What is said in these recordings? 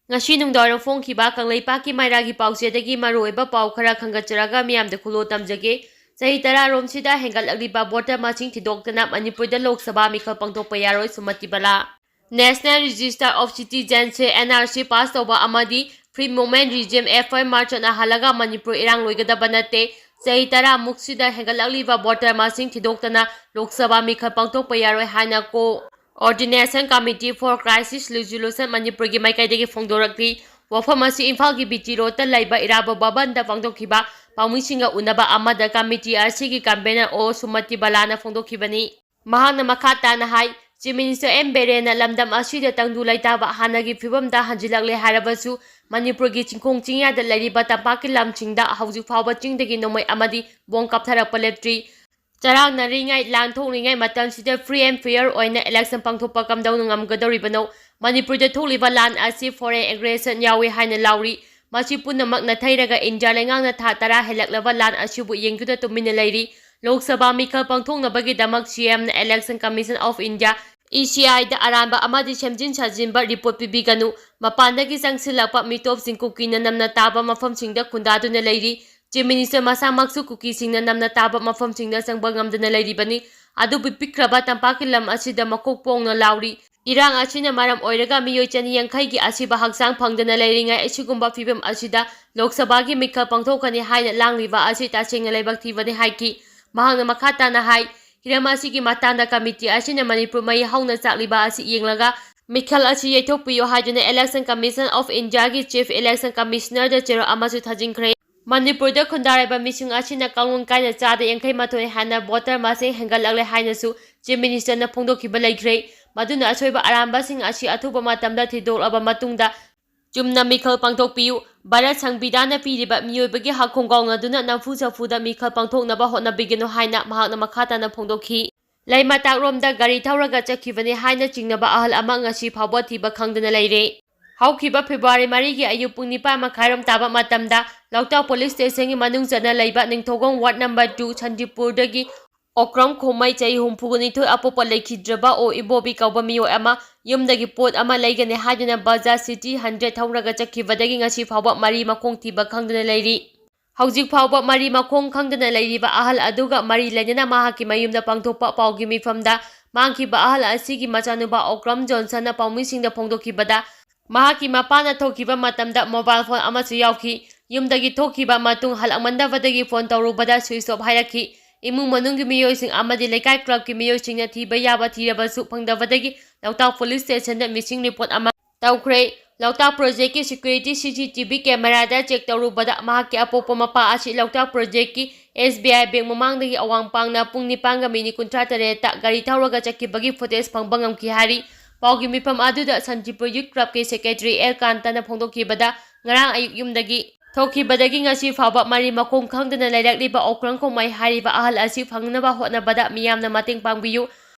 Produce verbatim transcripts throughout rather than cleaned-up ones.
ꯉꯁꯤ ꯅꯨꯡꯗꯥꯡꯋꯥꯏꯔꯝ ꯐꯣꯡꯈꯤꯕ ꯀꯪꯂꯩꯄꯥꯛꯀꯤ ꯃꯩꯔꯥꯒꯤ ꯄꯥꯎꯆꯦꯗꯒꯤ ꯃꯔꯨꯑꯣꯏꯕ ꯄꯥꯎ ꯈꯔ ꯈꯪꯒꯠꯆꯔꯒ ꯃꯤꯌꯥꯝꯗ ꯈꯨꯂꯣ ꯇꯝꯖꯒꯦ꯫ ꯆꯍꯤ ꯇꯔꯥꯔꯣꯝꯁꯤꯗ ꯍꯦꯟꯒꯠꯂꯛꯂꯤꯕ ꯚꯣꯇꯔ ꯃꯁꯤꯡ ꯊꯤꯗꯣꯛꯇꯅ ꯃꯅꯤꯄꯨꯔꯗ ꯂꯣꯛ ꯁꯚꯥ ꯃꯤꯈꯜ ꯄꯥꯡꯊꯣꯛꯄ ꯌꯥꯔꯣꯏ, ꯁꯨꯃꯇꯤ ꯕꯂꯥ꯫ National Register of Citizenship, N R C, pass ꯇꯧꯕ ꯑꯃꯗꯤ Free Movement Regime, F I R, ꯆꯠꯅꯍꯜꯂꯒ Manipur ꯏꯔꯥꯡ ꯂꯣꯏꯒꯗꯕ ꯅꯠꯇꯦ꯫ ꯆꯍꯤ ꯇꯔꯥꯃꯨꯛꯁꯤꯗ ꯍꯦꯟꯒꯠꯂꯛꯂꯤꯕ ꯚꯣꯇꯔ ꯃꯁꯤꯡ ꯊꯤꯗꯣꯛꯇꯅ ꯂꯣꯛ ꯁꯚꯥ ꯃꯤꯈꯜ ꯄꯥꯡꯊꯣꯛꯄ ꯌꯥꯔꯣꯏ ꯍꯥꯏꯅ ꯀꯣ ꯑꯣꯔꯗꯤꯅꯦꯁꯟ ꯀꯃꯤꯇꯤ ꯐꯣꯔ ꯀ꯭ꯔꯥꯏꯁꯤꯁ ꯔꯤꯖꯣꯂꯨꯁꯟ ꯃꯅꯤꯄꯨꯔꯒꯤ ꯃꯥꯏꯀꯩꯗꯒꯤ ꯐꯣꯡꯗꯣꯔꯛꯂꯤ꯫ ꯋꯥꯐꯝ ꯑꯁꯤ ꯏꯝꯐꯥꯜꯒꯤ ꯕꯤ ꯇꯤ ꯔꯣꯗꯇ ꯂꯩꯕ ꯏꯔꯥꯕꯣꯠ ꯚꯕꯟꯗ ꯄꯥꯡꯊꯣꯛꯈꯤꯕ ꯄꯥꯎꯃꯤꯁꯤꯡꯒ ꯎꯅꯕ ꯑꯃꯗ ꯀꯃꯤꯇꯤ ꯑꯁꯤꯒꯤ ꯀꯟꯚꯦꯅꯔ ꯑꯣ ꯁꯨꯃꯇꯤ ꯕꯂꯥꯅ ꯐꯣꯡꯗꯣꯛꯈꯤꯕꯅꯤ꯫ ꯃꯍꯥꯛꯅ ꯃꯈꯥ ꯇꯥꯅ ꯍꯥꯏ, ꯆꯤꯐ ꯃꯤꯅꯤꯁꯇꯔ ꯑꯦꯝ ꯕꯤꯔꯦꯟꯅ ꯂꯝꯗꯝ ꯑꯁꯤꯗ ꯇꯪꯗꯨ ꯂꯩꯇꯥꯕ ꯍꯥꯟꯅꯒꯤ ꯐꯤꯕꯝꯗ ꯍꯟꯖꯤꯜꯂꯛꯂꯦ ꯍꯥꯏꯔꯕꯁꯨ, ꯃꯅꯤꯄꯨꯔꯒꯤ ꯆꯤꯡꯈꯣꯡ ꯆꯤꯡꯌꯥꯗ ꯂꯩꯔꯤꯕ ꯇꯝꯄꯥꯛꯀꯤ ꯂꯝꯁꯤꯡꯗ ꯍꯧꯖꯤꯛ ꯐꯥꯎꯕ ꯆꯤꯡꯗꯒꯤ ꯅꯣꯡꯃꯩ ꯑꯃꯗꯤ ꯕꯣꯝ ꯀꯥꯞꯊꯔꯛꯄ ꯂꯦꯞꯇ꯭ꯔꯤ꯫ ꯆꯔꯥꯡꯅꯔꯤꯉꯩ, ꯂꯥꯟ ꯊꯣꯛꯂꯤꯉꯩ ꯃꯇꯝꯁꯤꯗ free and fair ꯑꯣꯏꯅ election ꯄꯥꯡꯊꯣꯛꯄ ꯀꯝꯗꯧꯅ ꯉꯝꯒꯗꯧꯔꯤꯕꯅꯣ? ꯃꯅꯤꯄꯨꯔꯗ ꯊꯣꯛꯂꯤꯕ ꯂꯥꯟ ꯑꯁꯤ foreign aggression ꯌꯥꯎꯏ ꯍꯥꯏꯅ ꯂꯥꯎꯔꯤ꯫ ꯃꯁꯤ ꯄꯨꯝꯅꯃꯛ ꯅꯥꯊꯩꯔꯒ ꯏꯟꯗꯤꯌꯥ ꯂꯩꯉꯥꯛꯅ ꯊꯥ ꯇꯔꯥ ꯍꯦꯜꯂꯛꯂꯕ ꯂꯥꯟ ꯑꯁꯤꯕꯨ ꯌꯦꯡꯗꯨꯅ ꯇꯨꯃꯤꯟꯅ ꯂꯩꯔꯤ꯫ ꯂꯣꯛ ꯁꯚꯥ ꯃꯤꯈꯜ ꯄꯥꯡꯊꯣꯛꯅꯕꯒꯤꯗꯃꯛ ꯁꯤ ꯑꯦꯝꯅ Election Commission of India, E C I, ꯗ ꯑꯔꯥꯟꯕ ꯑꯃꯗꯤ ꯁꯦꯝꯖꯤꯟ ꯁꯥꯖꯤꯟꯕ ꯔꯤꯄꯣꯔꯠ ꯄꯤꯕꯤꯒꯅꯨ꯫ ꯃꯄꯥꯟꯗꯒꯤ ꯆꯪꯁꯤꯜꯂꯛꯄ ꯃꯤꯇꯣꯞꯁꯤꯡ ꯀꯨꯀꯤꯅ ꯅꯝꯅ ꯇꯥꯕ ꯃꯐꯝꯁꯤꯡꯗ ꯈꯨꯟꯗꯥꯗꯨꯅ ꯂꯩꯔꯤ꯫ ꯆꯤꯐ ꯃꯤꯅꯤꯁꯇꯔ ꯃꯁꯥꯃꯛꯁꯨ ꯀꯨꯀꯤꯁꯤꯡꯅ ꯅꯝꯅ ꯇꯥꯕ ꯃꯐꯝꯁꯤꯡꯗ ꯆꯪꯕ ꯉꯝꯗꯅ ꯂꯩꯔꯤꯕꯅꯤ꯫ ꯑꯗꯨꯕꯨ ꯄꯤꯛꯈ꯭ꯔꯕ ꯇꯝꯄꯥꯛꯀꯤ ꯂꯝ ꯑꯁꯤꯗ ꯃꯀꯣꯛ ꯄꯣꯡꯅ ꯂꯥꯎꯔꯤ꯫ ꯏꯔꯥꯡ ꯑꯁꯤꯅ ꯃꯔꯝ ꯑꯣꯏꯔꯒ ꯃꯤꯑꯣꯏ ꯆꯅꯤ ꯌꯥꯡꯈꯩꯒꯤ ꯑꯁꯤꯕ ꯍꯛꯆꯥꯡ ꯐꯪꯗꯅ ꯂꯩꯔꯤꯉꯩ, ꯑꯁꯤꯒꯨꯝꯕ ꯐꯤꯕꯝ ꯑꯁꯤꯗ ꯂꯣꯛ ꯁꯚꯥꯒꯤ ꯃꯤꯈꯜ ꯄꯥꯡꯊꯣꯛꯀꯅꯤ ꯍꯥꯏꯅ ꯂꯥꯡꯂꯤꯕ ꯑꯁꯤ ꯇꯁꯦꯡꯅ ꯂꯥꯏꯕꯛ ꯊꯤꯕꯅꯤ ꯍꯥꯏꯈꯤ꯫ ꯃꯍꯥꯛꯅ ꯃꯈꯥ ꯇꯥꯅ ꯍꯥꯏ, ꯍꯤꯔꯝ ꯑꯁꯤꯒꯤ ꯃꯇꯥꯡꯗ ꯀꯃꯤꯇꯤ ꯑꯁꯤꯅ ꯃꯅꯤꯄꯨꯔ ꯃꯩ ꯍꯧꯅ ꯆꯥꯛꯂꯤꯕ ꯑꯁꯤ ꯌꯦꯡꯂꯒ ꯃꯤꯈꯜ ꯑꯁꯤ ꯌꯩꯊꯣꯛꯄꯤꯌꯨ ꯍꯥꯏꯗꯨꯅ Election Commission of India ꯒꯤ Chief Election Commissioner ꯗ ꯆꯦꯔꯣꯜ ꯑꯃꯁꯨ ꯊꯥꯖꯤꯟꯈ꯭ꯔꯦ꯫ ꯃꯅꯤꯄꯨꯔꯗ ꯈꯨꯟꯗꯥꯔꯤꯕ ꯃꯤꯁꯤꯡ ꯑꯁꯤꯅ ꯀꯥꯡꯂꯣꯟ ꯀꯥꯏꯅ ꯆꯥꯗ ꯌꯥꯡꯈꯩ ꯃꯥꯊꯣꯏ ꯍꯦꯟꯅ ꯚꯣꯇꯔ ꯃꯁꯤꯡ ꯍꯦꯟꯒꯠꯂꯛꯂꯦ ꯍꯥꯏꯅꯁꯨ ꯆꯤꯐ ꯃꯤꯅꯤꯁꯇꯔꯅ ꯐꯣꯡꯗꯣꯛꯈꯤꯕ ꯂꯩꯈ꯭ꯔꯦ꯫ ꯃꯗꯨꯅ ꯑꯁꯣꯏꯕ ꯑꯔꯥꯟꯕꯁꯤꯡ ꯑꯁꯤ ꯑꯊꯨꯕ ꯃꯇꯝꯗ ꯊꯤꯗꯣꯛꯂꯕ ꯃꯇꯨꯡꯗ ꯆꯨꯝꯅ ꯃꯤꯈꯜ ꯄꯥꯡꯊꯣꯛꯄꯤꯌꯨ꯫ ꯚꯥꯔꯠ ꯁꯪꯕꯤꯙꯥꯟꯅ ꯄꯤꯔꯤꯕ ꯃꯤꯑꯣꯏꯕꯒꯤ ꯍꯛ ꯈꯣꯡꯒꯥꯎꯅꯗꯨꯅ ꯅꯝꯐꯨ ꯁꯥꯐꯨꯗ ꯃꯤꯈꯜ ꯄꯥꯡꯊꯣꯛꯅꯕ ꯍꯣꯠꯅꯕꯤꯒꯅꯨ ꯍꯥꯏꯅ ꯃꯍꯥꯛꯅ ꯃꯈꯥ ꯇꯥꯅ ꯐꯣꯡꯗꯣꯛꯈꯤ꯫ ꯂꯩꯃꯇꯥꯛꯂꯣꯝꯗ ꯒꯥꯔꯤ ꯊꯧꯔꯒ ꯆꯠꯈꯤꯕꯅꯤ ꯍꯥꯏꯅ ꯆꯤꯡꯅꯕ ꯑꯍꯜ ꯑꯃ ꯉꯁꯤ ꯐꯥꯎꯕ ꯊꯤꯕ ꯈꯪꯗꯅ ꯂꯩꯔꯦ꯫ ꯍꯧꯈꯤꯕ ꯐꯦꯕ꯭ꯔꯨꯋꯥꯔꯤ ꯃꯔꯤꯒꯤ ꯑꯌꯨꯛ ꯄꯨꯡ ꯅꯤꯄꯥꯟ ꯃꯈꯥꯏꯔꯣꯝ ꯇꯥꯕ ꯃꯇꯝꯗ ꯂꯣꯛꯇꯥꯛ ꯄꯨꯂꯤꯁ ꯁ꯭ꯇꯦꯁꯟꯒꯤ ꯃꯅꯨꯡ ꯆꯟꯅ ꯂꯩꯕ Ningthoukhong ward number two ꯁꯟꯇꯤꯄꯨꯔꯗꯒꯤ Okram ꯈꯣꯃꯩ, ꯆꯍꯤ ꯍꯨꯝꯐꯨꯒ ꯅꯤꯊꯣꯏ, ꯑꯄꯣꯛꯄ ꯂꯩꯈꯤꯗ꯭ꯔꯕ ꯑꯣ ꯏꯕꯣꯕꯤ ꯀꯧꯕ ꯃꯤꯑꯣꯏ ꯑꯃ ꯌꯨꯝꯗꯒꯤ ꯄꯣꯠ ꯑꯃ ꯂꯩꯒꯅꯤ ꯍꯥꯏꯗꯨꯅ ꯕꯖꯥꯖ ꯁꯤꯇꯤ ꯍꯟꯗ꯭ꯔꯦꯗ ꯊꯧꯔꯒ ꯆꯠꯈꯤꯕꯗꯒꯤ ꯉꯁꯤ ꯐꯥꯎꯕ ꯃꯔꯤ ꯃꯈꯣꯡ ꯊꯤꯕ ꯈꯪꯗꯅ ꯂꯩꯔꯤ꯫ ꯍꯧꯖꯤꯛ ꯐꯥꯎꯕ ꯃꯔꯤ ꯃꯈꯣꯡ ꯈꯪꯗꯅ ꯂꯩꯔꯤꯕ ꯑꯍꯜ ꯑꯗꯨꯒ ꯃꯔꯤ ꯂꯩꯅꯅ ꯃꯍꯥꯛꯀꯤ ꯃꯌꯨꯝꯗ ꯄꯥꯡꯊꯣꯛꯄ ꯄꯥꯎꯒꯤ ꯃꯤꯐꯝꯗ ꯃꯥꯡꯈꯤꯕ ꯑꯍꯜ ꯑꯁꯤꯒꯤ ꯃꯆꯥꯅꯨꯄꯥ ꯑꯣꯀ꯭ꯔꯝ ꯖꯣꯟꯁꯟꯅ ꯄꯥꯎꯃꯤꯁꯤꯡꯗ ꯐꯣꯡꯗꯣꯛꯈꯤꯕꯗ, ꯃꯍꯥꯛꯀꯤ ꯃꯄꯥꯅ ꯊꯣꯛꯈꯤꯕ ꯃꯇꯝꯗ ꯃꯣꯕꯥꯏꯜ ꯐꯣꯟ ꯑꯃꯁꯨ ꯌꯥꯎꯈꯤ꯫ ꯌꯨꯝꯗꯒꯤ ꯊꯣꯛꯈꯤꯕ ꯃꯇꯨꯡ ꯍꯜꯂꯛꯃꯟꯗꯕꯗꯒꯤ ꯐꯣꯟ ꯇꯧꯔꯨꯕꯗ ꯁ꯭ꯋꯤꯆ ꯑꯣꯐ ꯍꯥꯏꯔꯛꯈꯤ꯫ ꯏꯃꯨꯡ ꯃꯅꯨꯡꯒꯤ ꯃꯤꯑꯣꯏꯁꯤꯡ ꯑꯃꯗꯤ ꯂꯩꯀꯥꯏ ꯀ꯭ꯂꯕꯀꯤ ꯃꯤꯑꯣꯏꯁꯤꯡꯅ ꯊꯤꯕ ꯌꯥꯕ ꯊꯤꯔꯕꯁꯨ ꯐꯪꯗꯕꯗꯒꯤ ꯂꯣꯛꯇꯥꯛ ꯄꯨꯂꯤꯁ ꯁ꯭ꯇꯦꯁꯟꯗ ꯃꯤꯁꯤꯡ ꯔꯤꯄꯣꯔꯠ ꯑꯃ ꯇꯧꯈ꯭ꯔꯦ꯫ ꯂꯣꯛꯇꯥꯛ ꯄ꯭ꯔꯣꯖꯦꯛꯀꯤ ꯁꯦꯀ꯭ꯌꯨꯔꯤꯇꯤ ꯁꯤ ꯁꯤ ꯇꯤ ꯚꯤ ꯀꯦꯃꯦꯔꯥꯗ ꯆꯦꯛ ꯇꯧꯔꯨꯕꯗ ꯃꯍꯥꯛꯀꯤ ꯑꯄꯣꯛꯄ ꯃꯄꯥ ꯑꯁꯤ ꯂꯣꯛꯇꯥꯛ ꯄ꯭ꯔꯣꯖꯦꯛꯀꯤ ꯑꯦꯁ ꯕꯤ ꯑꯥꯏ ꯕꯦꯡꯛ ꯃꯃꯥꯡꯗꯒꯤ ꯑꯋꯥꯡ ꯄꯥꯡꯅ ꯄꯨꯡ ꯅꯤꯄꯥꯟꯒ ꯃꯤꯅꯤꯠ ꯀꯨꯟꯊ꯭ꯔꯥ ꯇꯔꯦꯠꯇ ꯒꯥꯔꯤ ꯊꯧꯔꯒ ꯆꯠꯈꯤꯕꯒꯤ ꯐꯨꯇꯦꯖ ꯐꯪꯕ ꯉꯝꯈꯤ ꯍꯥꯏꯔꯤ꯫ ꯄꯥꯎꯒꯤ ꯃꯤꯐꯝ ꯑꯗꯨꯗ ꯁꯥꯟꯇꯤꯄꯨꯔ ꯌꯨꯠ ꯀ꯭ꯂꯕꯀꯤ ꯁꯦꯀ꯭ꯔꯦꯇꯔꯤ ꯑꯦꯜ ꯀꯥꯟꯇꯅ ꯐꯣꯡꯗꯣꯛꯈꯤꯕꯗ, ꯉꯔꯥꯡ ꯑꯌꯨꯛ ꯌꯨꯝꯗꯒꯤ ꯊꯣꯛꯈꯤꯕꯗꯒꯤ ꯉꯁꯤ ꯐꯥꯎꯕ ꯃꯔꯤ ꯃꯈꯣꯡ ꯈꯪꯗꯅ ꯂꯩꯔꯛꯂꯤꯕ ꯑꯣꯀ꯭ꯔꯝ ꯈꯣꯃꯩ ꯍꯥꯏꯔꯤꯕ ꯑꯍꯜ ꯑꯁꯤ ꯐꯪꯅꯕ ꯍꯣꯠꯅꯕꯗ ꯃꯤꯌꯥꯝꯅ ꯃꯇꯦꯡ ꯄꯥꯡꯕꯤꯌꯨ꯫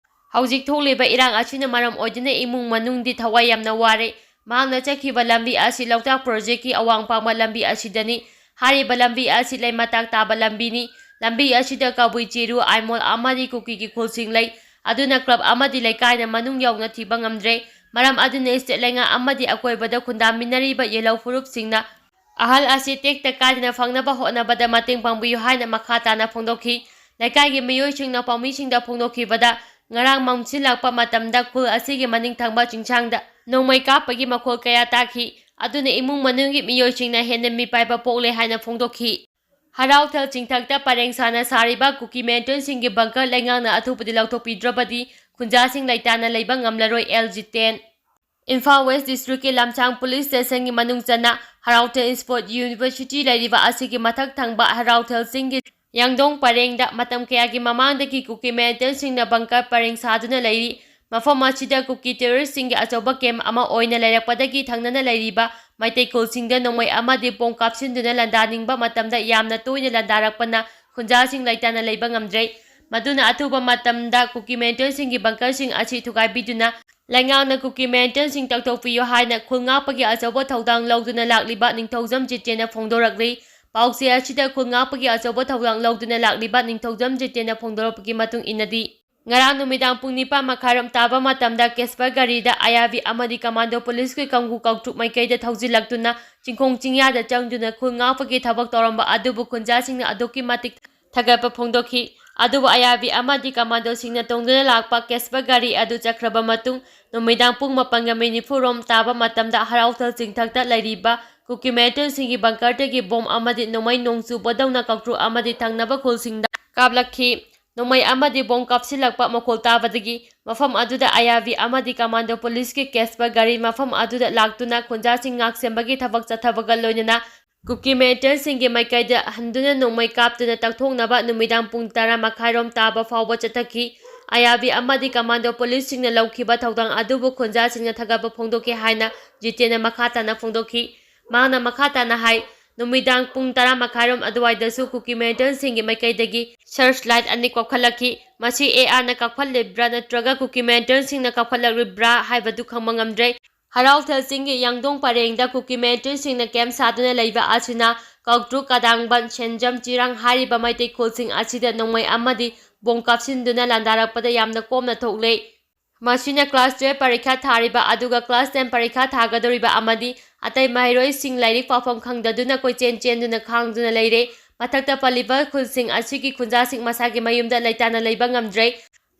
ꯍꯧꯖꯤꯛ ꯊꯣꯛꯂꯤꯕ ꯏꯔꯥꯡ ꯑꯁꯤꯅ ꯃꯔꯝ ꯑꯣꯏꯗꯨꯅ ꯏꯃꯨꯡ ꯃꯅꯨꯡꯗꯤ ꯊꯋꯥꯏ ꯌꯥꯝꯅ ꯋꯥꯔꯦ꯫ ꯃꯍꯥꯛꯅ ꯆꯠꯈꯤꯕ ꯂꯝꯕꯤ ꯑꯁꯤ ꯂꯣꯛꯇꯥꯛ ꯄ꯭ꯔꯣꯖꯦꯛꯀꯤ ꯑꯋꯥꯡ ꯄꯥꯡꯕ ꯂꯝꯕꯤ ꯑꯁꯤꯗꯅꯤ꯫ ꯍꯥꯏꯔꯤꯕ ꯂꯝꯕꯤ ꯑꯁꯤ ꯂꯩꯃꯇꯥꯛ ꯇꯥꯕ ꯂꯝꯕꯤꯅꯤ꯫ ꯂꯝꯕꯤ ꯑꯁꯤꯗ ꯀꯕꯨꯏ, ꯆꯤꯔꯨ, ꯑꯥꯏꯃꯣꯜ ꯑꯃꯗꯤ ꯀꯨꯀꯤꯒꯤ ꯈꯨꯜꯁꯤꯡ ꯂꯩ꯫ ꯑꯗꯨꯅ ꯀ꯭ꯂꯕ ꯑꯃꯗꯤ ꯂꯩꯀꯥꯏꯅ ꯃꯅꯨꯡ ꯌꯧꯅ ꯊꯤꯕ ꯉꯝꯗ꯭ꯔꯦ꯫ ꯃꯔꯝ ꯑꯗꯨꯅ ꯁ꯭ꯇꯦꯠ ꯂꯩꯉꯥꯛ ꯑꯃꯗꯤ ꯑꯀꯣꯏꯕꯗ ꯈꯨꯟꯗꯥꯃꯤꯟꯅꯔꯤꯕ ꯌꯦꯜꯍꯧ ꯐꯨꯔꯨꯞꯁꯤꯡꯅ ꯑꯍꯜ ꯑꯁꯤ ꯇꯦꯛꯇ ꯀꯥꯏꯗꯅ ꯐꯪꯅꯕ ꯍꯣꯠꯅꯕꯗ ꯃꯇꯦꯡ ꯄꯥꯡꯕꯤꯌꯨ ꯍꯥꯏꯅ ꯃꯈꯥ ꯇꯥꯅ ꯐꯣꯡꯗꯣꯛꯈꯤ꯫ ꯂꯩꯀꯥꯏꯒꯤ ꯃꯤꯑꯣꯏꯁꯤꯡꯅ ꯄꯥꯎꯃꯤꯁꯤꯡꯗ ꯐꯣꯡꯗꯣꯛꯈꯤꯕꯗ, ꯉꯔꯥꯡ ꯃꯝꯁꯤꯜꯂꯛꯄ ꯃꯇꯝꯗ ꯈꯨꯜ ꯑꯁꯤꯒꯤ ꯃꯅꯤꯡ ꯊꯪꯕ ꯆꯤꯡꯁꯥꯡꯗ ꯅꯣꯡꯃꯩ ꯀꯥꯞꯄꯒꯤ ꯃꯈꯣꯜ ꯀꯌꯥ ꯇꯥꯈꯤ꯫ ꯑꯗꯨꯅ ꯏꯃꯨꯡ ꯃꯅꯨꯡꯒꯤ ꯃꯤꯑꯣꯏꯁꯤꯡꯅ ꯍꯦꯟꯅ ꯃꯤꯄꯥꯏꯕ ꯄꯣꯛꯂꯦ ꯍꯥꯏꯅ ꯐꯣꯡꯗꯣꯛꯈꯤ꯫ ꯍꯔꯥꯎꯊꯦꯜ ꯆꯤꯡꯊꯛꯇ ꯄꯔꯦꯡ ꯁꯥꯅ ꯁꯥꯔꯤꯕ ꯀꯨꯀꯤ ꯃꯤꯂꯤꯇꯦꯟꯠꯁꯤꯡꯒꯤ ꯕꯪꯀꯔ ꯂꯩꯉꯥꯛꯅ ꯑꯊꯨꯕꯗ ꯂꯧꯊꯣꯛꯄꯤꯗ꯭ꯔꯕꯗꯤ ꯈꯨꯟꯖꯥꯁꯤꯡ ꯂꯩꯇꯥꯅ ꯂꯩꯕ ꯉꯝꯂꯔꯣꯏ꯫ ꯑꯦꯜ ꯖꯤꯇꯦꯟ꯫ ꯏꯝꯐꯥꯜ ꯋꯦꯁ ꯗꯤꯁꯇ꯭ꯔꯤꯛꯀꯤ ꯂꯝꯁꯥꯡ ꯄꯨꯂꯤꯁ ꯁ꯭ꯇꯦꯁꯟꯒꯤ ꯃꯅꯨꯡ ꯆꯟꯅ ꯍꯔꯥꯎꯊꯦꯜ ꯁ꯭ꯄꯣꯔꯠ ꯌꯨꯅꯤꯚꯔꯁꯤꯇꯤ ꯂꯩꯔꯤꯕ ꯑꯁꯤꯒꯤ ꯃꯊꯛ ꯊꯪꯕ ꯍꯔꯥꯎꯊꯦꯜ ꯆꯤꯡꯒꯤ ꯌꯥꯡꯗꯣꯡ ꯄꯔꯦꯡꯗ ꯃꯇꯝ ꯀꯌꯥꯒꯤ ꯃꯃꯥꯡꯗꯒꯤ ꯀꯨꯀꯤ ꯃꯤꯂꯤꯇꯦꯟꯠꯁꯤꯡꯅ ꯕꯪꯀꯔ ꯄꯔꯦꯡ ꯁꯥꯗꯨꯅ ꯂꯩꯔꯤ꯫ ꯃꯐꯝ ꯑꯁꯤꯗ ꯀꯨꯀꯤ ꯇꯦꯔꯣꯔꯤꯁ꯭ꯠꯁꯤꯡꯒꯤ ꯑꯆꯧꯕ ꯀꯦꯝꯞ ꯑꯃ ꯑꯣꯏꯅ ꯂꯩꯔꯛꯄꯗꯒꯤ ꯊꯪꯅꯅ ꯂꯩꯔꯤꯕ ꯃꯩꯇꯩ ꯈꯨꯜꯁꯤꯡꯗ ꯅꯣꯡꯃꯩ ꯑꯃꯗꯤ ꯕꯣꯝ ꯀꯥꯞꯁꯤꯟꯗꯨꯅ ꯂꯥꯟꯗꯥꯅꯤꯡꯕ ꯃꯇꯝꯗ ꯌꯥꯝꯅ ꯇꯣꯏꯅ ꯂꯥꯟꯗꯥꯔꯛꯄꯅ ꯈꯨꯟꯖꯥꯁꯤꯡ ꯂꯩꯇꯥꯅ ꯂꯩꯕ ꯉꯝꯗ꯭ꯔꯦ꯫ ꯃꯗꯨꯅ ꯑꯊꯨꯕ ꯃꯇꯝꯗ ꯀꯨꯀꯤ ꯃꯤꯂꯤꯇꯦꯟꯠꯁꯤꯡꯒꯤ ꯕꯪꯀꯔꯁꯤꯡ ꯑꯁꯤ ꯊꯨꯒꯥꯏꯕꯤꯗꯨꯅ ꯂꯩꯉꯥꯛꯅ ꯀꯨꯀꯤ ꯃꯤꯂꯤꯇꯦꯟꯠꯁꯤꯡ ꯇꯧꯊꯣꯛꯄꯤꯌꯨ ꯍꯥꯏꯅ ꯈꯨꯜ ꯉꯥꯛꯄꯒꯤ ꯑꯆꯧꯕ ꯊꯧꯗꯥꯡ ꯂꯧꯗꯨꯅ ꯂꯥꯛꯂꯤꯕ ꯅꯤꯡꯊꯧꯖꯝ ꯖꯤꯇꯦꯟꯅ ꯐꯣꯡꯗꯣꯔꯛꯂꯤ꯫ ꯄꯥꯎꯆꯦ ꯑꯁꯤꯗ ꯈꯨꯜ ꯉꯥꯛꯄꯒꯤ ꯑꯆꯧꯕ ꯊꯧꯗꯥꯡ ꯂꯧꯗꯨꯅ ꯂꯥꯛꯂꯤꯕ ꯅꯤꯡꯊꯧꯖꯝ ꯖꯤꯇꯦꯟꯅ ꯐꯣꯡꯗꯣꯔꯛꯄꯒꯤ ꯃꯇꯨꯡ ꯏꯟꯅꯗꯤ, ꯉꯔꯥꯡ ꯅꯨꯃꯤꯗꯥꯡ ꯄꯨꯡ ꯅꯤꯄꯥꯟ ꯃꯈꯥꯏꯔꯣꯝ ꯇꯥꯕ ꯃꯇꯝꯗ ꯀꯦꯁꯄꯔ ꯒꯥꯔꯤꯗ ꯑꯥꯏ ꯑꯥꯔ ꯕꯤ ꯑꯃꯗꯤ ꯀꯃꯥꯟꯗꯣ ꯄꯨꯂꯤꯁꯀꯤ ꯀꯥꯡꯕꯨ ꯀꯥꯡꯇ꯭ꯔꯨꯛ ꯃꯥꯏꯀꯩꯗ ꯊꯧꯖꯤꯜꯂꯛꯇꯨꯅ ꯆꯤꯡꯈꯣꯡ ꯆꯤꯡꯌꯥꯗ ꯆꯪꯗꯨꯅ ꯈꯨꯜ ꯉꯥꯛꯄꯒꯤ ꯊꯕꯛ ꯇꯧꯔꯝꯕ ꯑꯗꯨꯕꯨ ꯈꯨꯟꯖꯥꯁꯤꯡꯅ ꯑꯗꯨꯛꯀꯤ ꯃꯇꯤꯛ ꯊꯥꯒꯠꯄ ꯐꯣꯡꯗꯣꯛꯈꯤ꯫ ꯑꯗꯨꯕꯨ ꯑꯥꯏ ꯑꯥꯔ ꯕꯤ ꯑꯃꯗꯤ ꯀꯃꯥꯟꯗꯣꯁꯤꯡꯅ ꯇꯣꯡꯗꯨꯅ ꯂꯥꯛꯄ ꯀꯦꯁꯄꯔ ꯒꯥꯔꯤ ꯑꯗꯨ ꯆꯠꯈ꯭ꯔꯕ ꯃꯇꯨꯡ, ꯅꯨꯃꯤꯗꯥꯡ ꯄꯨꯡ ꯃꯥꯄꯟꯒ ꯃꯤꯅꯤꯠ ꯅꯤꯐꯨ ꯔꯣꯝ ꯇꯥꯕ ꯃꯇꯝꯗ ꯍꯔꯥꯎꯊꯜ ꯆꯤꯡꯊꯛꯇ ꯂꯩꯔꯤꯕ ꯀꯨꯀꯤ ꯃꯤꯂꯤꯇꯦꯟꯁꯤꯡꯒꯤ ꯕꯪꯀꯔꯗꯒꯤ ꯕꯣꯝ ꯑꯃꯗꯤ ꯅꯣꯡꯃꯩ ꯅꯣꯡ ꯆꯨꯕꯗꯧꯅ ꯀꯥꯡꯇ꯭ꯔꯨꯛ ꯑꯃꯗꯤ ꯊꯪꯅꯕ ꯈꯨꯜꯁꯤꯡꯗ ꯀꯥꯞꯂꯛꯈꯤ꯫ ꯅꯣꯡꯃꯩ ꯑꯃꯗꯤ ꯕꯣꯝ ꯀꯥꯞꯁꯤꯜꯂꯛꯄ ꯃꯈꯣꯜ ꯇꯥꯕꯗꯒꯤ ꯃꯐꯝ ꯑꯗꯨꯗ ꯑꯥꯏ ꯑꯥꯔ ꯕꯤ ꯑꯃꯗꯤ ꯀꯃꯥꯟꯗꯣ ꯄꯨꯂꯤꯁꯀꯤ ꯀꯦꯁꯄꯔ ꯒꯥꯔꯤ ꯃꯐꯝ ꯑꯗꯨꯗ ꯂꯥꯛꯇꯨꯅ ꯈꯨꯟꯖꯥꯁꯤꯡ ꯉꯥꯛ ꯁꯦꯟꯕꯒꯤ ꯊꯕꯛ ꯆꯠꯊꯕꯒ ꯂꯣꯏꯅꯅ ꯀꯨꯀꯤ ꯃꯤꯂꯤꯇꯦꯟꯁꯤꯡꯒꯤ ꯃꯥꯏꯀꯩꯗ ꯍꯟꯗꯨꯅ ꯅꯣꯡꯃꯩ ꯀꯥꯞꯇꯨꯅ ꯇꯛꯊꯣꯛꯅꯕ ꯅꯨꯃꯤꯗꯥꯡ ꯄꯨꯡ ꯇꯔꯥ ꯃꯈꯥꯏꯔꯣꯝ ꯇꯥꯕ ꯐꯥꯎꯕ ꯆꯠꯊꯈꯤ꯫ ꯑꯥꯏ ꯑꯥꯔ ꯕꯤ ꯑꯃꯗꯤ ꯀꯃꯥꯟꯗꯣ ꯄꯨꯂꯤꯁꯁꯤꯡꯅ ꯂꯧꯈꯤꯕ ꯊꯧꯗꯥꯡ ꯑꯗꯨꯕꯨ ꯈꯨꯟꯖꯥꯁꯤꯡꯅ ꯊꯥꯒꯠꯄ ꯐꯣꯡꯗꯣꯛꯈꯤ ꯍꯥꯏꯅ ꯖꯤꯇꯦꯟꯅ ꯃꯈꯥ ꯇꯥꯅ ꯐꯣꯡꯗꯣꯛꯈꯤ꯫ ꯃꯍꯥꯛꯅ ꯃꯈꯥ ꯇꯥꯅ ꯍꯥꯏ, ꯅꯨꯃꯤꯗꯥꯡ ꯄꯨꯡ ꯇꯔꯥ ꯃꯈꯥꯏꯔꯣꯝ ꯑꯗꯨꯋꯥꯏꯗꯁꯨ ꯀꯨꯀꯤ ꯃꯤꯂꯤꯇꯦꯟꯁꯤꯡꯒꯤ ꯃꯥꯏꯀꯩꯗꯒꯤ ꯁꯔꯆ ꯂꯥꯏꯠ ꯑꯅꯤ ꯀꯥꯞꯈꯠꯂꯛꯈꯤ꯫ ꯃꯁꯤ ꯑꯦ ꯑꯥꯔꯅ ꯀꯥꯞꯈꯠꯂꯤꯕ꯭ꯔꯥ ꯅꯠꯇ꯭ꯔꯒ ꯀꯨꯀꯤ ꯃꯤꯂꯤꯇꯦꯟꯁꯤꯡꯅ ꯀꯥꯞꯈꯠꯂꯛꯂꯤꯕ꯭ꯔꯥ ꯍꯥꯏꯕꯗꯨ ꯈꯪꯕ ꯉꯝꯗ꯭ꯔꯦ꯫ ꯍꯔꯥꯎꯊꯦꯜ ꯆꯤꯡꯒꯤ ꯌꯥꯡꯗꯣꯡ ꯄꯔꯦꯡꯗ ꯀꯨꯀꯤ ꯃꯤꯂꯤꯇꯦꯟꯁꯤꯡꯅ ꯀꯦꯝ ꯁꯥꯗꯨꯅ ꯂꯩꯕ ꯑꯁꯤꯅ ꯀꯥꯡꯇ꯭ꯔꯨꯛ, ꯀꯗꯥꯡꯕꯟ, ꯁꯦꯟꯖꯝ, ꯆꯤꯔꯥꯡ ꯍꯥꯏꯔꯤꯕ ꯃꯩꯇꯩ ꯈꯨꯜꯁꯤꯡ ꯑꯁꯤꯗ ꯅꯣꯡꯃꯩ ꯑꯃꯗꯤ ꯕꯣꯝ ꯀꯥꯞꯁꯤꯟꯗꯨꯅ ꯂꯥꯟꯗꯥꯔꯛꯄꯗ ꯌꯥꯝꯅ ꯀꯣꯝꯅ ꯊꯣꯛꯂꯦ꯫ ꯃꯁꯤꯅ class twelve ꯄꯔꯤꯈꯥ ꯊꯥꯔꯤꯕ ꯑꯗꯨꯒ class ten ꯄꯔꯤꯈꯥ ꯊꯥꯒꯗꯧꯔꯤꯕ ꯑꯃꯗꯤ ꯑꯇꯩ ꯃꯍꯩꯔꯣꯏꯁꯤꯡ ꯂꯥꯏꯔꯤꯛ ꯄꯥꯐꯝ ꯈꯪꯗꯗꯨꯅ ꯀꯣꯏꯆꯦꯟ ꯆꯦꯟꯗꯨꯅ ꯈꯥꯡꯗꯨꯅ ꯂꯩꯔꯦ꯫ ꯃꯊꯛꯇ ꯄꯜꯂꯤꯕ ꯈꯨꯜꯁꯤꯡ ꯑꯁꯤꯒꯤ ꯈꯨꯟꯖꯥꯁꯤꯡ ꯃꯁꯥꯒꯤ ꯃꯌꯨꯝꯗ ꯂꯩꯇꯥꯅ ꯂꯩꯕ ꯉꯝꯗ꯭ꯔꯦ꯫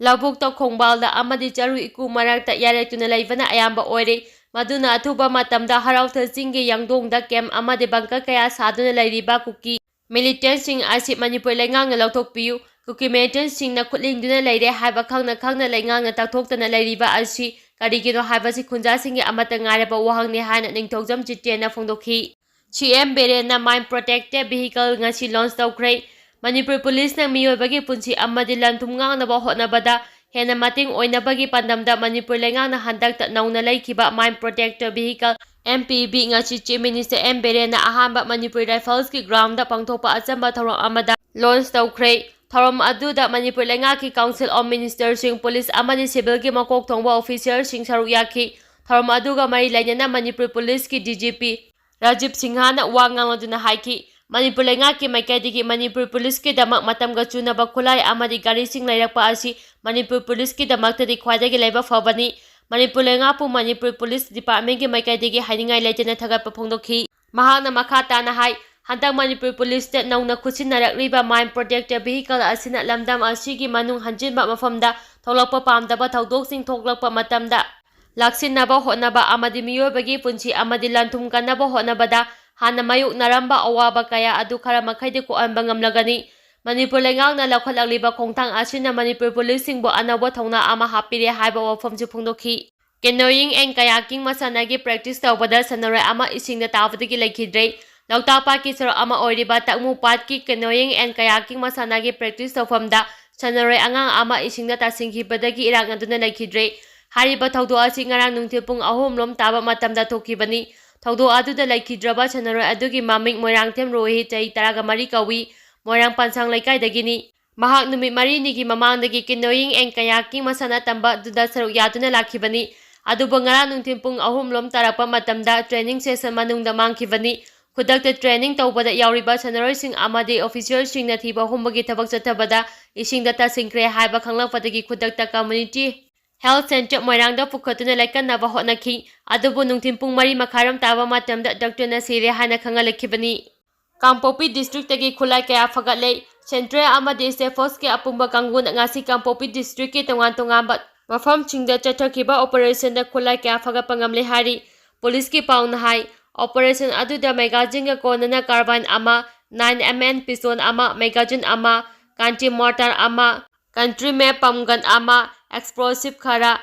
ꯂꯧꯕꯨꯛꯇ, ꯈꯣꯡꯕꯥꯜꯗ ꯑꯃꯗꯤ ꯆꯔꯨ ꯏꯀꯨ ꯃꯔꯛꯇ ꯌꯥꯔꯦꯛꯇꯨꯅ ꯂꯩꯕꯅ ꯑꯌꯥꯝꯕ ꯑꯣꯏꯔꯦ꯫ ꯃꯗꯨꯅ ꯑꯊꯨꯕ ꯃꯇꯝꯗ ꯍꯔꯥꯎꯊꯦꯜ ꯆꯤꯡꯒꯤ ꯌꯥꯡꯗꯣꯡꯗ ꯀꯦꯝ ꯑꯃꯗꯤ ꯕꯪꯀꯔ ꯀꯌꯥ ꯁꯥꯗꯨꯅ ꯂꯩꯔꯤꯕ ꯀꯨꯀꯤ ꯃꯤꯂꯤꯇꯦꯟꯁꯤꯡ ꯑꯁꯤ ꯃꯅꯤꯄꯨꯔ ꯂꯩꯉꯥꯛꯅ ꯂꯧꯊꯣꯛꯄꯤꯌꯨ꯫ ꯀꯨꯀꯤ ꯃꯤꯂꯤꯇꯦꯟꯁꯤꯡꯅ ꯈꯨꯠꯂꯤꯡꯗꯨꯅ ꯂꯩꯔꯦ ꯍꯥꯏꯕ ꯈꯪꯅ ꯈꯪꯅ ꯂꯩꯉꯥꯛꯅ ꯇꯛꯊꯣꯛꯇꯅ ꯂꯩꯔꯤꯕ ꯑꯁꯤ ꯀꯔꯤꯒꯤꯅꯣ ꯍꯥꯏꯕꯁꯤ ꯈꯨꯟꯖꯥꯁꯤꯡꯒꯤ ꯑꯃꯠꯇ ꯉꯥꯏꯔꯕ ꯋꯥꯍꯪꯅꯤ ꯍꯥꯏꯅ ꯅꯤꯡꯊꯧꯖꯝ ꯖꯤꯇꯦꯟꯅ ꯐꯣꯡꯗꯣꯛꯈꯤ꯫ ꯁꯤ ꯑꯦꯝ ꯕꯤꯔꯦꯟꯅ mine protected vehicle ꯉꯁꯤ launch ꯇꯧꯈ꯭ꯔꯦ꯫ ꯃꯅꯤꯄꯨꯔ ꯄꯨꯂꯤꯁꯅ ꯃꯤꯑꯣꯏꯕꯒꯤ ꯄꯨꯟꯁꯤ ꯑꯃꯗꯤ ꯂꯟ ꯊꯨꯝ ꯉꯥꯛꯅꯕ ꯍꯣꯠꯅꯕꯗ ꯍꯦꯟꯅ ꯃꯇꯦꯡ ꯑꯣꯏꯅꯕꯒꯤ ꯄꯥꯟꯗꯝꯗ ꯃꯅꯤꯄꯨꯔ ꯂꯩꯉꯥꯛꯅ ꯍꯟꯗꯛꯇ ꯅꯧꯅ ꯂꯩꯈꯤꯕ mine protected vehicle, M P V, ꯉꯁꯤ Chief Minister ꯑꯦꯝ ꯕꯤꯔꯦꯟꯅ ꯑꯍꯥꯟꯕ ꯃꯅꯤꯄꯨꯔ Riflesꯀꯤ groundꯗ ꯄꯥꯡꯊꯣꯛꯄ ꯑꯆꯝꯕ ꯊꯧꯔꯝ ꯑꯃꯗ launch ꯇꯧꯈ꯭ꯔꯦ꯫ ꯊꯧꯔꯝ ꯑꯗꯨꯗ ꯃꯅꯤꯄꯨꯔ ꯂꯩꯉꯥꯛꯀꯤ Council of Ministerꯁꯤꯡ, ꯄꯨꯂꯤꯁ ꯑꯃꯗꯤ ꯁꯤꯚꯤꯜꯒꯤ ꯃꯀꯣꯛ ꯊꯣꯡꯕ officerꯁꯤꯡ ꯁꯔꯨꯛ ꯌꯥꯈꯤ꯫ ꯊꯧꯔꯝ ꯑꯗꯨꯒ ꯃꯔꯤ ꯂꯩꯅꯅ ꯃꯅꯤꯄꯨꯔ ꯄꯨꯂꯤꯁꯀꯤ D G P ꯔꯥꯖꯤꯕ ꯁꯤꯡꯍꯅ ꯋꯥ ꯉꯥꯡꯂꯗꯨꯅ ꯍꯥꯏꯈꯤ, ꯃꯅꯤꯄꯨꯔ ꯂꯩꯉꯥꯛꯀꯤ ꯃꯥꯏꯀꯩꯗꯒꯤ ꯃꯅꯤꯄꯨꯔ ꯄꯨꯂꯤꯁꯀꯤꯗꯃꯛ ꯃꯇꯝꯒ ꯆꯨꯅꯕ ꯈꯨꯠꯂꯥꯏ ꯑꯃꯗꯤ ꯒꯥꯔꯤꯁꯤꯡ ꯂꯩꯔꯛꯄ ꯑꯁꯤ ꯃꯅꯤꯄꯨꯔ ꯄꯨꯂꯤꯁꯀꯤꯗꯃꯛꯇꯗꯤ ꯈ꯭ꯋꯥꯏꯗꯒꯤ ꯂꯥꯏꯕꯛ ꯐꯕꯅꯤ꯫ ꯃꯅꯤꯄꯨꯔ ꯂꯩꯉꯥꯛꯄꯨ ꯃꯅꯤꯄꯨꯔ ꯄꯨꯂꯤꯁ ꯗꯤꯄꯥꯔꯠꯃꯦꯟꯒꯤ ꯃꯥꯏꯀꯩꯗꯒꯤ ꯍꯥꯏꯅꯤꯡꯉꯥꯏ ꯂꯩꯇꯅ ꯊꯥꯒꯠꯄ ꯐꯣꯡꯗꯣꯛꯈꯤ꯫ ꯃꯍꯥꯛꯅ ꯃꯈꯥ ꯇꯥꯅ ꯍꯥꯏ, ꯍꯟꯗꯛ ꯃꯅꯤꯄꯨꯔ ꯄꯨꯂꯤꯁꯇ ꯅꯧꯅ ꯈꯨꯠꯁꯤꯟꯅꯔꯛꯂꯤꯕ Mine Protector Vehicle ꯑꯁꯤꯅ ꯂꯝꯗꯝ ꯑꯁꯤꯒꯤ ꯃꯅꯨꯡ ꯍꯟꯖꯤꯟꯕ ꯃꯐꯝꯗ ꯊꯣꯛꯂꯛꯄ ꯄꯥꯝꯗꯕ ꯊꯧꯗꯣꯛꯁꯤꯡ ꯊꯣꯛꯂꯛꯄ ꯃꯇꯝꯗ ꯂꯥꯛꯁꯤꯟꯅꯕ ꯍꯣꯠꯅꯕ ꯑꯃꯗꯤ ꯃꯤꯑꯣꯏꯕꯒꯤ ꯄꯨꯟꯁꯤ ꯑꯃꯗꯤ ꯂꯟ-ꯊꯨꯝ ꯀꯟꯅꯕ ꯍꯣꯠꯅꯕꯗ ꯍꯥꯟꯅ ꯃꯥꯌꯣꯛꯅꯔꯝꯕ ꯑꯋꯥꯕ ꯀꯌꯥ ꯑꯗꯨ ꯈꯔ ꯃꯈꯩꯗꯤ ꯀꯣꯛꯍꯟꯕ ꯉꯝꯂꯒꯅꯤ꯫ ꯃꯅꯤꯄꯨꯔ ꯂꯩꯉꯥꯛꯅ ꯂꯧꯈꯠꯂꯛꯂꯤꯕ ꯈꯣꯡꯊꯥꯡ ꯑꯁꯤꯅ ꯃꯅꯤꯄꯨꯔ ꯄꯨꯂꯤꯁꯁꯤꯡꯕꯨ ꯑꯅꯧꯕ ꯊꯧꯅꯥ ꯑꯃ ꯍꯥꯞꯄꯤꯔꯦ ꯍꯥꯏꯕ ꯋꯥꯐꯝꯁꯨ ꯐꯣꯡꯗꯣꯛꯈꯤ꯫ Canoeing and Kayaking ꯃꯁꯥꯟꯅꯒꯤ practice ꯇꯧꯕꯗ ꯁꯥꯟꯅꯔꯣꯏ ꯑꯃ ꯏꯁꯤꯡꯗ ꯇꯥꯕꯗꯒꯤ ꯂꯩꯈꯤꯗ꯭ꯔꯦ꯫ ꯂꯣꯛꯇꯥꯛ ꯄꯥꯠꯀꯤ ꯁꯔꯨꯛ ꯑꯃ ꯑꯣꯏꯔꯤꯕ ꯇꯛꯃꯨ ꯄꯥꯠꯀꯤ Canoeing and Kayaking ꯃꯁꯥꯟꯅꯒꯤ practice ꯇꯧꯐꯝꯗ ꯁꯥꯟꯅꯔꯣꯏ ꯑꯉꯥꯡ ꯑꯃ ꯏꯁꯤꯡꯗ ꯇꯥꯁꯤꯟꯈꯤꯕꯗꯒꯤ ꯏꯔꯥꯛꯅꯗꯨꯅ ꯂꯩꯈꯤꯗ꯭ꯔꯦ꯫ ꯍꯥꯏꯔꯤꯕ ꯊꯧꯗꯣꯛ ꯑꯁꯤ ꯉꯔꯥꯡ ꯅꯨꯡꯊꯤꯜ ꯄꯨꯡ ꯑꯍꯨꯝ ꯂꯣꯝ ꯇꯥꯕ ꯃꯇꯝꯗ ꯊꯣꯛꯈꯤꯕꯅꯤ꯫ ꯊꯧꯗꯣꯛ ꯑꯗꯨꯗ ꯂꯩꯈꯤꯗ꯭ꯔꯕ ꯁꯥꯟꯅꯔꯣꯏ ꯑꯗꯨꯒꯤ ꯃꯃꯤꯡ ꯃꯣꯏꯔꯥꯡꯊꯦꯝ ꯔꯣꯍꯤ, ꯆꯍꯤ ꯇꯔꯥꯒ ꯃꯔꯤ ꯀꯧꯏ, ꯃꯣꯏꯔꯥꯡ ꯄꯟꯁꯥꯡ ꯂꯩꯀꯥꯏꯗꯒꯤꯅꯤ꯫ ꯃꯍꯥꯛ ꯅꯨꯃꯤꯠ ꯃꯔꯤꯅꯤꯒꯤ ꯃꯃꯥꯡꯗꯒꯤ Canoeing and Kayaking ꯃꯁꯥꯟꯅ ꯇꯝꯕ ꯑꯗꯨꯗ ꯁꯔꯨꯛ ꯌꯥꯗꯨꯅ ꯂꯥꯛꯈꯤꯕꯅꯤ꯫ ꯑꯗꯨꯕꯨ ꯉꯔꯥꯡ ꯅꯨꯡꯊꯤꯜ ꯄꯨꯡ ꯑꯍꯨꯝ ꯂꯣꯝ ꯇꯥꯔꯛꯄ ꯃꯇꯝꯗ training session ꯃꯅꯨꯡꯗ ꯃꯥꯡꯈꯤꯕꯅꯤ꯫ ꯈꯨꯗꯛꯇ training ꯇꯧꯕꯗ ꯌꯥꯎꯔꯤꯕ ꯁꯥꯟꯅꯔꯣꯏꯁꯤꯡ ꯑꯃꯗꯤ officerꯁꯤꯡꯅ ꯊꯤꯕ ꯍꯨꯝꯕꯒꯤ ꯊꯕꯛ ꯆꯠꯊꯕꯗ ꯏꯁꯤꯡꯗ ꯇꯥꯁꯤꯟꯈ꯭ꯔꯦ ꯍꯥꯏꯕ ꯈꯪꯂꯛꯄꯗꯒꯤ ꯈꯨꯗꯛꯇ Community Health Centre ꯃꯣꯏꯔꯥꯡꯗ ꯄꯨꯈꯠꯇꯨꯅ ꯂꯥꯏꯀꯠꯅꯕ ꯍꯣꯠꯅꯈꯤ꯫ ꯑꯗꯨꯕꯨ ꯅꯨꯡꯊꯤꯜ ꯄꯨꯡ ꯃꯔꯤ ꯃꯈꯥꯏꯔꯣꯝ ꯇꯥꯕ ꯃꯇꯝꯗ doctorꯅ ꯁꯤꯔꯦ ꯍꯥꯏꯅ ꯈꯪꯍꯜꯂꯛꯈꯤꯕꯅꯤ꯫ ꯀꯥꯡꯄꯣꯛꯄꯤ districtꯇꯒꯤ ꯈꯨꯠꯂꯥꯏ ꯀꯌꯥ ꯐꯒꯠꯂꯦ꯫ Central ꯑꯃꯗꯤ state forceꯀꯤ ꯑꯄꯨꯟꯕ ꯀꯥꯡꯕꯨꯅ ꯉꯁꯤ ꯀꯥꯡꯄꯣꯛꯄꯤ districtꯀꯤ ꯇꯣꯉꯥꯟ ꯇꯣꯉꯥꯟꯕ ꯃꯐꯝꯁꯤꯡꯗ ꯆꯠꯊꯈꯤꯕ operationꯗ ꯈꯨꯠꯂꯥꯏ ꯀꯌꯥ ꯐꯒꯠꯄ ꯉꯝꯂꯦ ꯍꯥꯏꯔꯤ꯫ ꯄꯨꯂꯤꯁꯀꯤ ꯄꯥꯎꯅ ꯍꯥꯏ, operation ꯑꯗꯨꯗ magazineꯒ ꯀꯣꯟꯅꯅ carbine ꯑꯃ, nine M M pistol ꯑꯃ, magazine ꯑꯃ, country mortar ꯑꯃ, country made pump gun ꯑꯃ, explosive ꯈꯔ,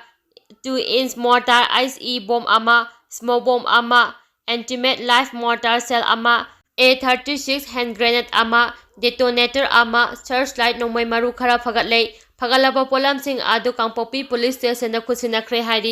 two inch mortar, ICE bomb ꯑꯃ, smoke bomb ꯑꯃ, intimate live mortar shell ꯑꯃ, A thirty six hand grenade ꯑꯃ, detonator ꯑꯃ, searchlight ꯅꯣꯡꯃꯩ ꯃꯔꯨ ꯈꯔ ꯐꯒꯠꯂꯦ꯫ ꯐꯒꯠꯂꯕ ꯄꯣꯠꯂꯝꯁꯤꯡ ꯑꯗꯨ ꯀꯥꯡꯄꯣꯛꯄꯤ police stationꯗ ꯈꯨꯠꯁꯤꯟꯅꯈ꯭ꯔꯦ ꯍꯥꯏꯔꯤ꯫